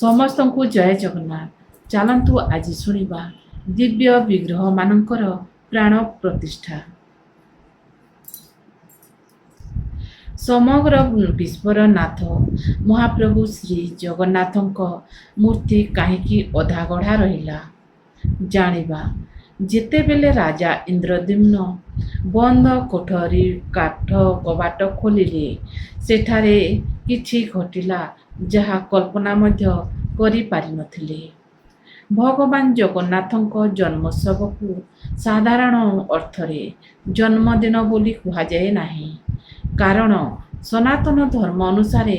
ସମସ୍ତଙ୍କୁ ଜୟ ଜଗନ୍ନାଥ। ଚାଲନ୍ତୁ ଆଜି ଶୁଣିବା ଦିବ୍ୟ ବିଗ୍ରହମାନଙ୍କର ପ୍ରାଣ ପ୍ରତିଷ୍ଠା। ସମଗ୍ର ବିଶ୍ୱର ନାଥ ମହାପ୍ରଭୁ ଶ୍ରୀ ଜଗନ୍ନାଥଙ୍କ ମୂର୍ତ୍ତି କାହିଁକି ଅଧାଗଢ଼ା ରହିଲା, ଜାଣିବା। ଯେତେବେଳେ ରାଜା ଇନ୍ଦ୍ରଦ୍ୟୁମ୍ନ ବନ୍ଦ କୋଠରୀ କାଠ କବାଟ ଖୋଲିଲେ, ସେଠାରେ କିଛି ଘଟିଲା ଯାହା କଳ୍ପନା ମଧ୍ୟ କରିପାରିନଥିଲେ। ଭଗବାନ ଜଗନ୍ନାଥଙ୍କ ଜନ୍ମୋତ୍ସବକୁ ସାଧାରଣ ଅର୍ଥରେ ଜନ୍ମଦିନ ବୋଲି କୁହାଯାଏ ନାହିଁ, କାରଣ ସନାତନ ଧର୍ମ ଅନୁସାରେ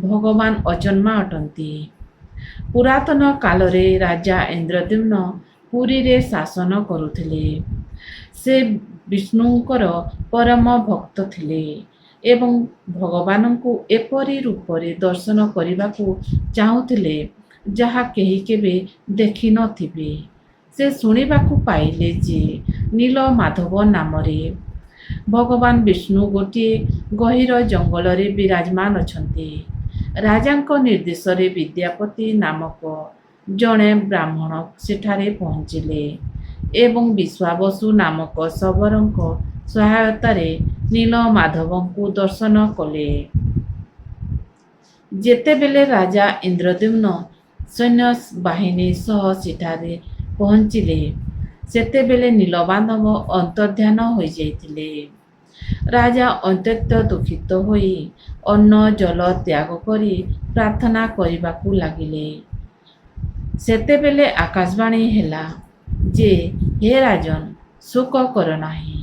ଭଗବାନ ଅଜନ୍ମା ଅଟନ୍ତି। ପୁରାତନ କାଳରେ ରାଜା ଇନ୍ଦ୍ରଦ୍ୟୁମ୍ନ ପୁରୀରେ ଶାସନ କରୁଥିଲେ। ସେ ବିଷ୍ଣୁଙ୍କର ପରମ ଭକ୍ତ ଥିଲେ ଏବଂ ଭଗବାନଙ୍କୁ ଏପରି ରୂପରେ ଦର୍ଶନ କରିବାକୁ ଚାହୁଁଥିଲେ ଯାହା କେହି କେବେ ଦେଖିନଥିବେ। ସେ ଶୁଣିବାକୁ ପାଇଲେ ଯେ ନୀଳମାଧବ ନାମରେ ଭଗବାନ ବିଷ୍ଣୁ ଗୋଟିଏ ଗହୀର ଜଙ୍ଗଲରେ ବିରାଜମାନ ଅଛନ୍ତି। ରାଜାଙ୍କ ନିର୍ଦ୍ଦେଶରେ ବିଦ୍ୟାପତି ନାମକ ଜଣେ ବ୍ରାହ୍ମଣ ସେଠାରେ ପହଞ୍ଚିଲେ ଏବଂ ବିଶ୍ୱାବସୁ ନାମକ ଶବରଙ୍କ ସହାୟତାରେ ନୀଳମାଧବଙ୍କୁ ଦର୍ଶନ କଲେ। ଯେତେବେଳେ ରାଜା ଇନ୍ଦ୍ରଦ୍ୟୁମ୍ନ ସୈନ୍ୟବାହିନୀ ସହ ସେଠାରେ ପହଞ୍ଚିଲେ, ସେତେବେଳେ ନୀଳମାଧବ ଅନ୍ତର୍ଦ୍ଧାନ ହୋଇଯାଇଥିଲେ। ରାଜା ଅତ୍ୟନ୍ତ ଦୁଃଖିତ ହୋଇ ଅନ୍ନ ଜଳ ତ୍ୟାଗ କରି ପ୍ରାର୍ଥନା କରିବାକୁ ଲାଗିଲେ। ସେତେବେଳେ ଆକାଶବାଣୀ ହେଲା ଯେ, ହେ ରାଜନ, ଶୋକ କର ନାହିଁ।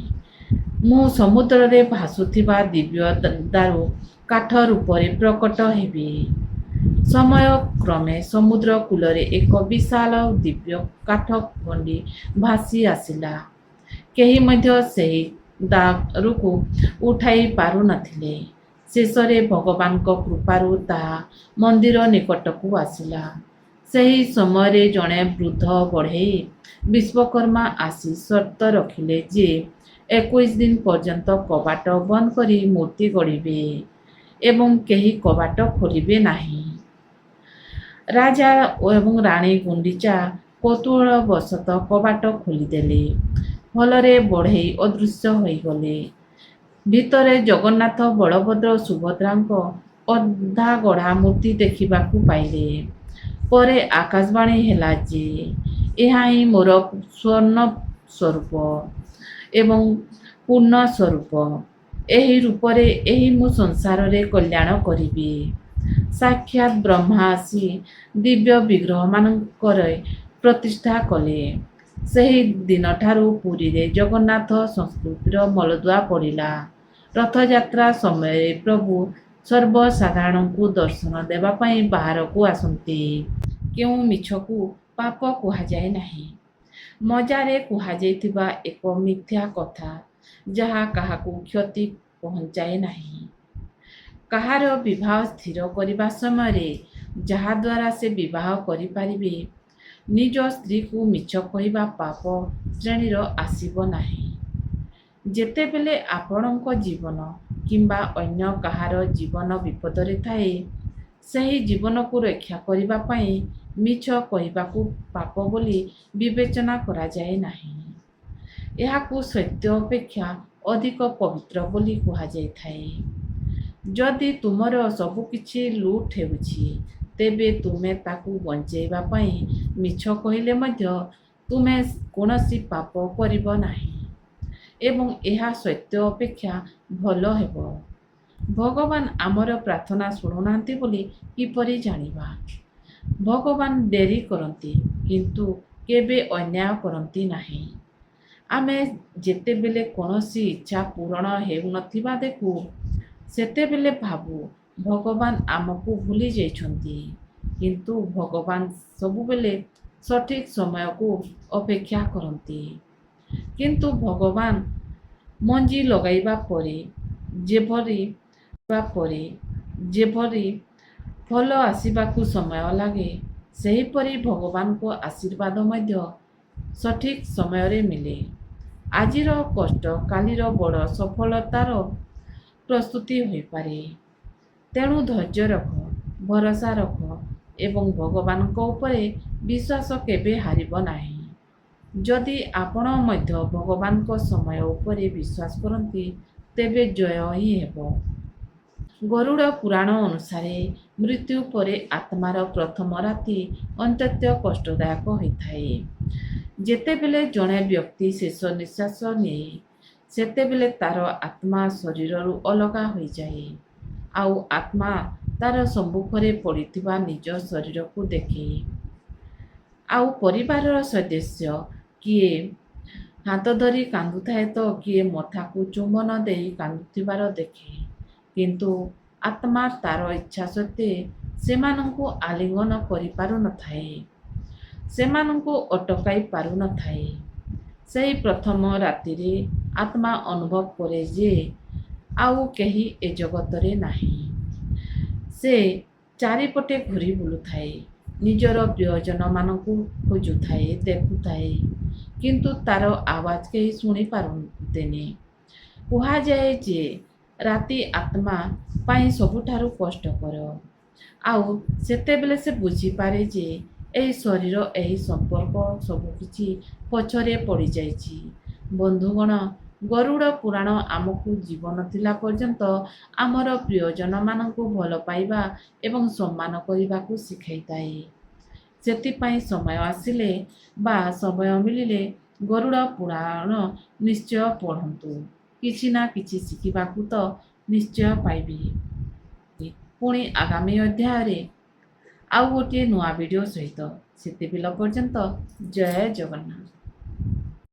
ମୁଁ ସମୁଦ୍ରରେ ଭାସୁଥିବା ଦିବ୍ୟ ଦାରୁ କାଠ ରୂପରେ ପ୍ରକଟ ହେବି। ସମୟକ୍ରମେ ସମୁଦ୍ର କୂଳରେ ଏକ ବିଶାଳ ଦିବ୍ୟ କାଠ ଗଣ୍ଡି ଭାସି ଆସିଲା। କେହି ମଧ୍ୟ ସେହି ଦାରୁକୁ ଉଠାଇ ପାରୁନଥିଲେ। ଶେଷରେ ଭଗବାନଙ୍କ କୃପାରୁ ତାହା ମନ୍ଦିର ନିକଟକୁ ଆସିଲା। ସେହି ସମୟରେ ଜଣେ ବୃଦ୍ଧ ବଢ଼େଇ ବିଶ୍ୱକର୍ମା ଆସି ସର୍ତ୍ତ ରଖିଲେ ଯେ 21 ଦିନ ପର୍ଯ୍ୟନ୍ତ କବାଟ ବନ୍ଦ କରି ମୂର୍ତ୍ତି ଗଢ଼ିବେ ଏବଂ କେହି କବାଟ ଖୋଲିବେ ନାହିଁ। ରାଜା ଏବଂ ରାଣୀ ଗୁଣ୍ଡିଚା କୌତୂହଳବଶତଃ କବାଟ ଖୋଲିଦେଲେ। ଫଳରେ ବଢ଼େଇ ଅଦୃଶ୍ୟ ହୋଇଗଲେ। ଭିତରେ ଜଗନ୍ନାଥ, ବଳଭଦ୍ର ଓ ସୁଭଦ୍ରାଙ୍କ ଅଧାଗଢ଼ା ମୂର୍ତ୍ତି ଦେଖିବାକୁ ପାଇଲେ। ପରେ ଆକାଶବାଣୀ ହେଲା ଯେ ଏହା ହିଁ ମୋର ସ୍ୱର୍ଣ୍ଣ ସ୍ୱରୂପ ଏବଂ ପୂର୍ଣ୍ଣ ସ୍ୱରୂପ। ଏହି ରୂପରେ ଏହି ମୁଁ ସଂସାରରେ କଲ୍ୟାଣ କରିବି। ସାକ୍ଷାତ ବ୍ରହ୍ମା ଆସି ଦିବ୍ୟ ବିଗ୍ରହମାନଙ୍କର ପ୍ରତିଷ୍ଠା କଲେ। ସେହି ଦିନଠାରୁ ପୁରୀରେ ଜଗନ୍ନାଥ ସଂସ୍କୃତିର ମୂଳଦୁଆ ପଡ଼ିଲା। ରଥଯାତ୍ରା ସମୟରେ ପ୍ରଭୁ ସର୍ବସାଧାରଣଙ୍କୁ ଦର୍ଶନ ଦେବା ପାଇଁ ବାହାରକୁ ଆସନ୍ତି। କେଉଁ ମିଛକୁ ପାପ କୁହାଯାଏ ନାହିଁ। ମଜାରେ କୁହାଯାଇଥିବା ଏକ ମିଥ୍ୟା କଥା ଯାହା କାହାକୁ କ୍ଷତି ପହଞ୍ଚାଏ ନାହିଁ। କାହାର ବିବାହ ସ୍ଥିର କରିବା ସମୟରେ ଯାହାଦ୍ୱାରା ସେ ବିବାହ କରିପାରିବେ, ନିଜ ସ୍ତ୍ରୀକୁ ମିଛ କହିବା ପାପ ଶ୍ରେଣୀର ଆସିବ ନାହିଁ। ଯେତେବେଳେ ଆପଣଙ୍କ ଜୀବନ କିମ୍ବା ଅନ୍ୟ କାହାର ଜୀବନ ବିପଦରେ ଥାଏ, ସେହି ଜୀବନକୁ ରକ୍ଷା କରିବା ପାଇଁ ମିଛ କହିବାକୁ ପାପ ବୋଲି ବିବେଚନା କରାଯାଏ ନାହିଁ। ଏହାକୁ ସତ୍ୟ ଅପେକ୍ଷା ଅଧିକ ପବିତ୍ର ବୋଲି କୁହାଯାଇଥାଏ। ଯଦି ତୁମର ସବୁକିଛି ଲୁଟ୍ ହେଉଛି, ତେବେ ତୁମେ ତାକୁ ବଞ୍ଚାଇବା ପାଇଁ ମିଛ କହିଲେ ମଧ୍ୟ ତୁମେ କୌଣସି ପାପ କରିବ ନାହିଁ ଏବଂ ଏହା ସତ୍ୟ ଅପେକ୍ଷା ଭଲ ହେବ। ଭଗବାନ ଆମର ପ୍ରାର୍ଥନା ଶୁଣୁନାହାନ୍ତି ବୋଲି କିପରି ଜାଣିବା? ଭଗବାନ ଡେରି କରନ୍ତି, କିନ୍ତୁ କେବେ ଅନ୍ୟାୟ କରନ୍ତି ନାହିଁ। ଆମେ ଯେତେବେଳେ କୌଣସି ଇଚ୍ଛା ପୂରଣ ହେଉନଥିବା ଦେଖୁ, ସେତେବେଳେ ଭାବୁ ଭଗବାନ ଆମକୁ ଭୁଲି ଯାଇଛନ୍ତି। କିନ୍ତୁ ଭଗବାନ ସବୁବେଳେ ସଠିକ୍ ସମୟକୁ ଅପେକ୍ଷା କରନ୍ତି। କିନ୍ତୁ ଭଗବାନ ମଞ୍ଜି ଲଗାଇବା ପରେ ଯେପରି ଫଳ ଆସିବାକୁ ସମୟ ଲାଗେ, ସେହିପରି ଭଗବାନଙ୍କ ଆଶୀର୍ବାଦ ମଧ୍ୟ ସଠିକ୍ ସମୟରେ ମିଳେ। ଆଜିର କଷ୍ଟ କାଲିର ବଡ଼ ସଫଳତାର ପ୍ରସ୍ତୁତି ହୋଇପାରେ। ତେଣୁ ଧୈର୍ଯ୍ୟ ରଖ, ଭରସା ରଖ ଏବଂ ଭଗବାନଙ୍କ ଉପରେ ବିଶ୍ୱାସ କେବେ ହାରିବ ନାହିଁ। ଯଦି ଆପଣ ମଧ୍ୟ ଭଗବାନଙ୍କ ସମୟ ଉପରେ ବିଶ୍ୱାସ କରନ୍ତି, ତେବେ ଜୟ ହିଁ ହେବ। ଗରୁଡ଼ ପୁରାଣ ଅନୁସାରେ ମୃତ୍ୟୁ ପରେ ଆତ୍ମାର ପ୍ରଥମ ରାତି ଅତ୍ୟନ୍ତ କଷ୍ଟଦାୟକ ହୋଇଥାଏ। ଯେତେବେଳେ ଜଣେ ବ୍ୟକ୍ତି ଶେଷ ନିଶ୍ୱାସ ନିଏ, ସେତେବେଳେ ତାର ଆତ୍ମା ଶରୀରରୁ ଅଲଗା ହୋଇଯାଏ, ଆଉ ଆତ୍ମା ତାର ସମ୍ମୁଖରେ ପଡ଼ିଥିବା ନିଜ ଶରୀରକୁ ଦେଖେ। ଆଉ ପରିବାରର ସଦସ୍ୟ କିଏ ହାତ ଧରି କାନ୍ଦୁଥାଏ ତ କିଏ ମଥାକୁ ଚୁମ୍ବନ ଦେଇ କାନ୍ଦୁଥିବାର ଦେଖେ। କିନ୍ତୁ ଆତ୍ମା ତାର ଇଚ୍ଛା ସତ୍ତ୍ୱେ ସେମାନଙ୍କୁ ଆଲିଙ୍ଗନ କରିପାରୁନଥାଏ, ସେମାନଙ୍କୁ ଅଟକାଇ ପାରୁନଥାଏ। ସେହି ପ୍ରଥମ ରାତିରେ ଆତ୍ମା ଅନୁଭବ କରେ ଯେ ଆଉ କେହି ଏ ଜଗତରେ ନାହିଁ। ସେ ଚାରିପଟେ ଘୂରି ବୁଲୁଥାଏ, ନିଜର ପ୍ରିୟଜନମାନଙ୍କୁ ଖୋଜୁଥାଏ, ଦେଖୁଥାଏ, କିନ୍ତୁ ତାର ଆୱାଜ କେହି ଶୁଣିପାରନ୍ତିନି। କୁହାଯାଏ ଯେ ରାତି ଆତ୍ମା ପାଇଁ ସବୁଠାରୁ କଷ୍ଟକର, ଆଉ ସେତେବେଳେ ସେ ବୁଝିପାରେ ଯେ ଏହି ଶରୀର, ଏହି ସମ୍ପର୍କ ସବୁକିଛି ପଛରେ ପଡ଼ିଯାଇଛି। ବନ୍ଧୁଗଣ, ଗରୁଡ଼ ପୁରାଣ ଆମକୁ ଜୀବନ ଥିଲା ପର୍ଯ୍ୟନ୍ତ ଆମର ପ୍ରିୟଜନମାନଙ୍କୁ ଭଲ ପାଇବା ଏବଂ ସମ୍ମାନ କରିବାକୁ ଶିଖାଇଥାଏ। ସେଥିପାଇଁ ସମୟ ଆସିଲେ ବା ସମୟ ମିଳିଲେ ଗରୁଡ଼ ପୁରାଣ ନିଶ୍ଚୟ ପଢ଼ନ୍ତୁ। କିଛି ନା କିଛି ଶିଖିବାକୁ ତ ନିଶ୍ଚୟ ପାଇବେ। ପୁଣି ଆଗାମୀ ଅଧ୍ୟାୟରେ ଆଉ ଗୋଟିଏ ନୂଆ ଭିଡ଼ିଓ ସହିତ। ସେତେବେଳ ପର୍ଯ୍ୟନ୍ତ ଜୟ ଜଗନ୍ନାଥ।